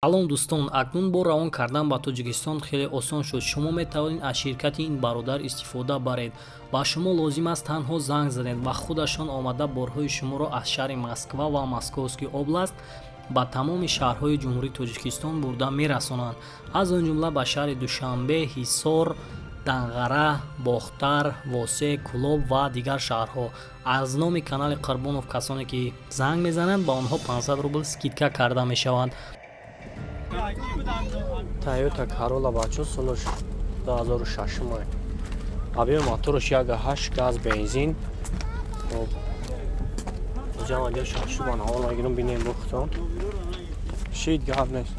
Салом, дӯстон! Акнун бо равон кардан ба Тоҷикистон хеле осон шуд. Шумо метавонед аз ширкати ин бародар истифода баред. Ба шумо лозим аст танҳо занг занед ва худашон омада борҳои шуморо аз шаҳри Москва ва Московский область ба тамоми шаҳрҳои Ҷумҳурии Тоҷикистон бурда мерасонанд, аз он ҷумла ба шаҳри Душанбе, Ҳисор, Данғара, Бохтар, Восе, Кӯлоб ва дигар шаҳрҳо. Аз номи канали Қурбонов касоне ки занг мезананд, ба онҳо 500 рубл скидка карда мешаванд. Тойота Corolla, бачо, солаш 2006 май. Объёми мотораш 1,8, газ, бензин. Хоб. Ҷама ҷа шашубан ҳавол мегирам, бинем бухтон. Шид, гап нест.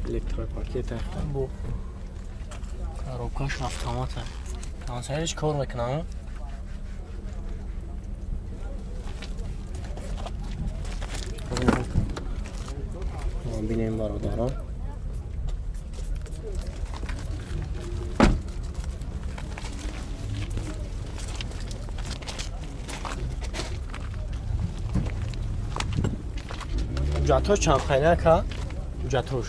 Электропакет бо коробкаш автомата. Трансфериш кор мекунам. Бинем, бародарон. Ҳуҷҷатҳош чанд қайнака? Ҳуҷҷатҳош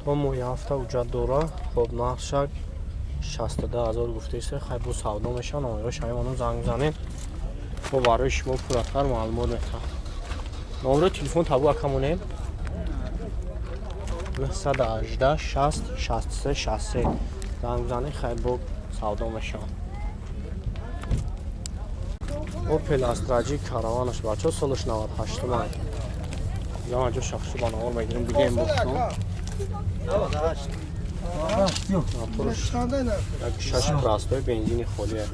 то моҳи ҳафта ҳуҷҷат дора. Хоб, нархшак 62 000 гуфтаиста, хай бо савдо мешавад. Номерош ҳамин, занг бизанед, бо барои шумо пурратар маълумот метаҳад. Номерои телефон табу акамонем: 918 60 63 63. Занг бизанед, хай бо савдо мешавад. Опел Астра Ҷи караванаш, бачо, солаш 98 май. Ҷо шахсу ба навор мегирем, бигем бухтон. Як шаш простой, бензини холия.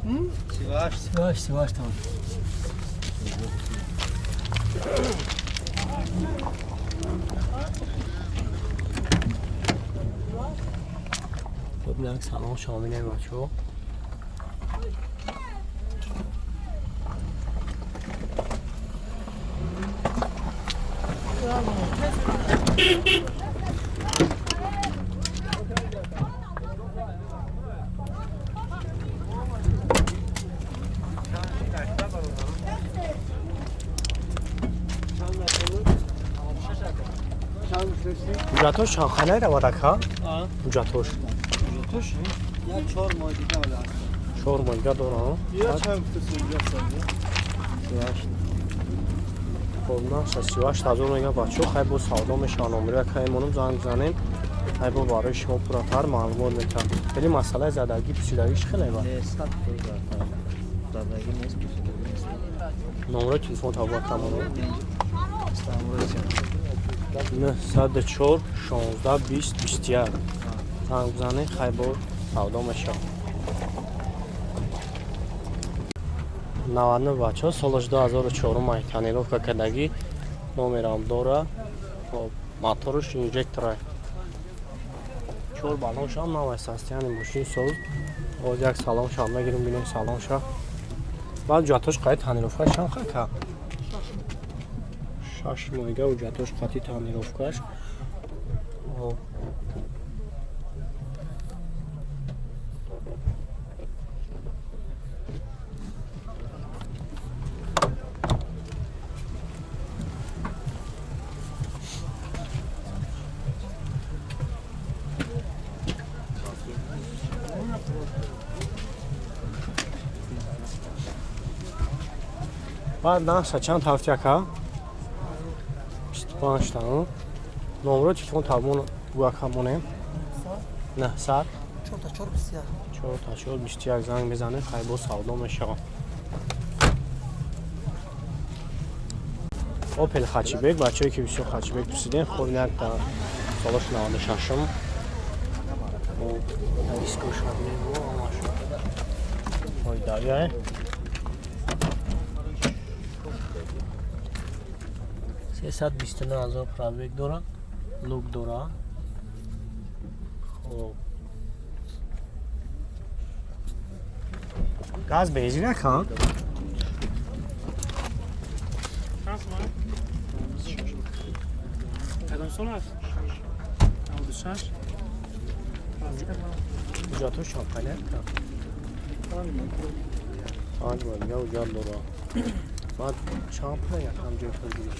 38, 38 там. Хоб, як салон шомилем, бачо. Ҳуҷҷатҳош чанд ханае равад, ака? Ҳуҷҷатҳош? Ҳуҷҷатҳош як 4 моҳ дига ҳоло ҳаст. 4 моҳ дига дорам. Я чанд гуфтаси, ҳуҷҷат? Хоб, нархша 38 000 мега, бачо, хай бо савдо мешавад. Номери акае монум, занг бизанем, хай бо барои шумо пурратар маълумот метаҳад. Хеле масъалаи задагӣ, пусидагиш хеле ба. Задагӣ нест, пусидагӣ нест. Номерои телефон табу акамонум: 904 16 20 21. Занг бизанед, хай бо савдо мешавад. 99, бачаҳо, солаш 2004 май, тонировка кардагӣ, номерам дора. Хоб, мотораш инжектора, чор баллоншам навай, состояние мошин соз. Боз як салоншам мегирем, бинем салонша. Баъд ҳуҷҷатҳош қайд тонировкаш чанд хака? 6 моҳига ҳуҷҷатҳош қати тонировкаш. Хоб, баъд нархша чанд ҳафти, ака? 25 та. Номеро телефон табон гӯяка монем: 900 4 4 21. Занг мезанем, хай бо савдо мешавад. Опел хэтчбек, бачае ки бисёр хэтчбек пурсидем. Хоб, як солаш 96-ум. Дискошабнего амаша ҳойдавия. 329 000 пробег дорад, люк дора. Хоб, газ, бензин, ака? Кадом сол аст? 96. Ҳуҷҷатҳош чанд қайна? 5 моҳ дига ҳуҷҷат дора. Баъд чанд пул якам ҷои пулгирӣ?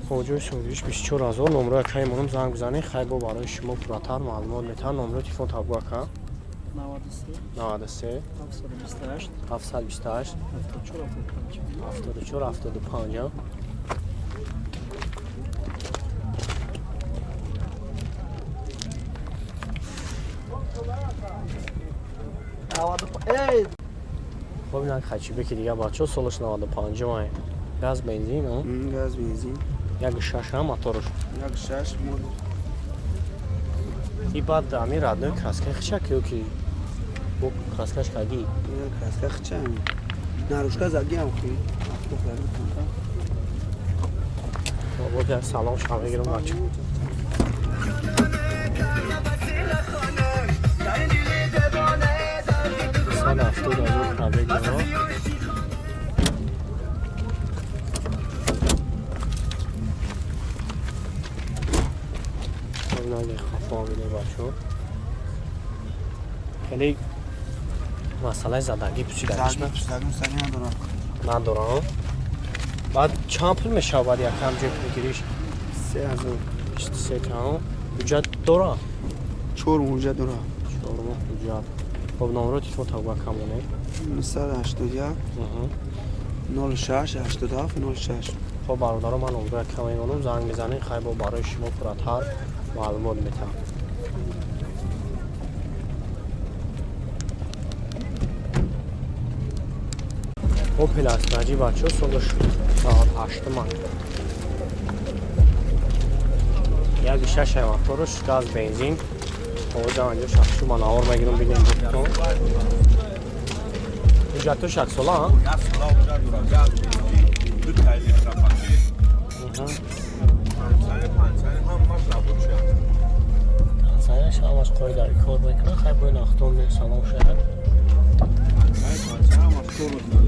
Хоб, ҷои сунгириш 24 000. Номрои акаи монум занг бизанед, хай бо барои шумо пурратар маълумот метаҳад. Номрои телефон табгӯ ака? 93 728 728 74 75. Хоб, инак хачибеки дига бачо, солаш 95 май. Газ бензин, Газ бензин. 1.6 моторш. 1.6 модел. И баъд ами родной краска хича ки ки бо краскаш каги? Краска хича. Нарушка загиам хи. Бо салом шама мегирам бачо. 170 000 пробег дора. Хафо бачо. Хеле масъалаи задагӣ пусидагиш надорам. Баъд чанд пул мешавад баъд якам ҷой пулгириш? 3000. 23 та. Ҳуҷҷат дора? 4 ҳуҷҷат дора. 4 ҳуҷҷат. Хоб, номро телефон табга камоне? 981 06 87 06. Хоб, бародаро, ман номро якам мемонам, занг мезанем, хай бо барои шумо пурратар маълумот метаҳам. Opel Astra бачо, солаш 98 май. 1.6 моторш, газ бензин. Овоз анҷо шахшу ман авор мегирам бинем бутон. Ҳуҷҷатош як сола, а? Як сола ҳуҷҷат дорам, газ бензин, ду та электропакет. Панҷсари ҳамаш рабочия. Панҷсараш ҳамаш қоидави кор мекунад, хай бо ин ахтон не салом шавад. Панҷсари ҳамаш кор мекунад.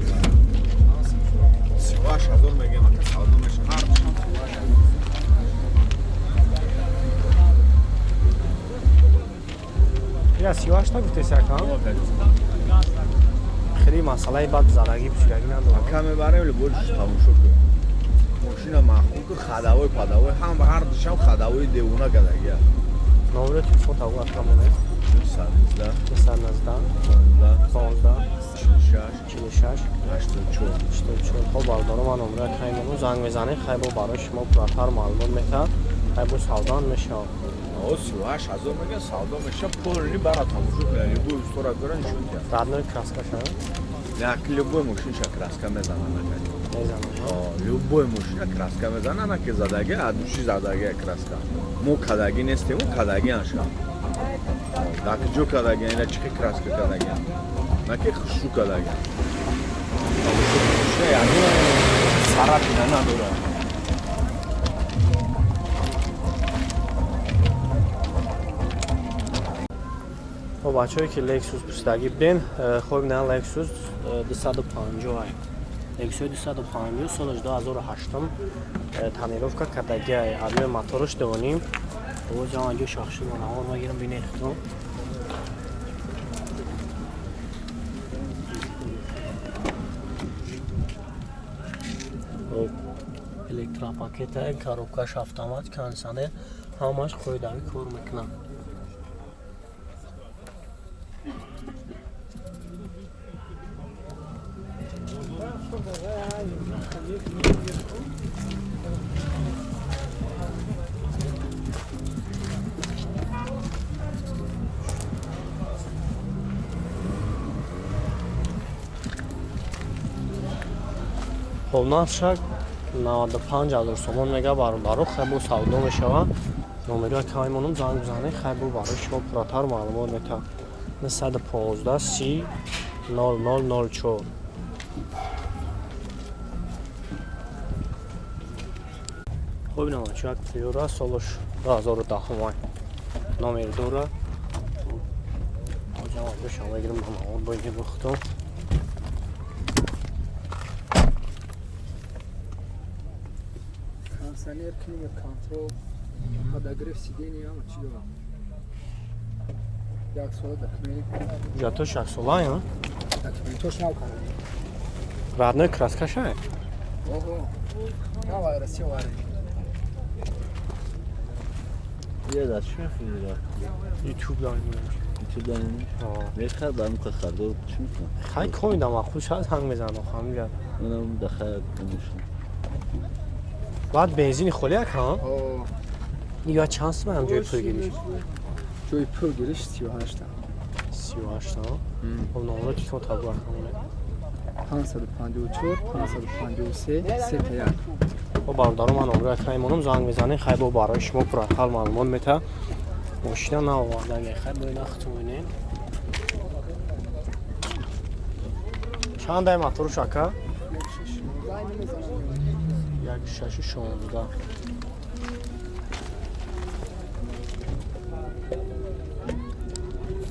38 000 мегем, ака савдо мешавад. Ҳар душам 38 000. Я 38 та гуфтеси ака? Хеле масъалаи бад задагӣ пусидагӣ надорад. Ака мебарем, любой тамошо кун. Мошина маъқул ку, хадавой падавой, ҳам ҳар душам хадавои девона кадагия. Номери телефон табу ака моне? 919 919 15 46 46 84 84. Хоб, бародаро, ман номери акаи мону занг мезанем, хай бо барои шумо пурратар маълумот метаҳад, хай бо савдоам мешавад. 38 000 мегӯяд, савдо мешавад, полни бара тамошо кунад, любой устора бира нишон диҳад. Родной краска шавад? Як любой мошинша краска мезанад ака. Мезанад? Любой мошина краска мезанад, на ки задаги, а души задаги краска. Мо кадаги нестем, мо кадаги анша. Дар куҷо кадаги, ина чӣ хел краска кадаги? На ки хушу кадаги. Мошина ягон сарапина надорад. Хоб, бачаҳое ки Lexus пурсидагӣ буден, хоб, на Lexus 250 ай. Lexus 250 солаш 2008 тонировка кардагиай, объёми мотораш 2.5. Овоз анҷо шахши навор мегирам бинед худо. Электропакета, коробкаш автомат, кондиционер, ҳамаш қоидави кор мекунад. Хоб, нархша 95 000 сомон мега бародаро, хай бо савдо мешавад. Номерои акаи монум занг бизанед, хай бо барои шумо пурратар маълумот метаҳад. 915 30 00 04. Хоб, ина бачо, як Приора солаш 2010 май. Номер дора. Оҷам бошам мегирам навор бо ин бухтам. Кондиционер, климат контрол, подогрев сидений, ҳама чӣ дорам. Як сола документ. Ҳуҷҷатош як сола, а? Документош нав кардам. Родной краска шай? Ого. Давай, Россия, یه در چی می‌فروشی؟ یوتیوب داریم. یوتیوب داریم؟ میخواد برام که خریدار چی میکنم؟ خیلی کویدم خوش هست هنگ میزنم خواهم. منم دخل نمیشم. بعد بنزین خالی ها؟ یا چند سوم هم جای پول گیریش؟ جای پول گیریش 38 تا. 38 تا؟ خب نامرو تیتون تابو همونه. 554 553 3 1. خب برادرم من نامرو اکرام زنگ میزنین خیلی با برای شما پر حال معلومات میته. ماشینا نآوردن خیلی با اینا خودتون. چند دای موتورش آقا؟ 1.6 16.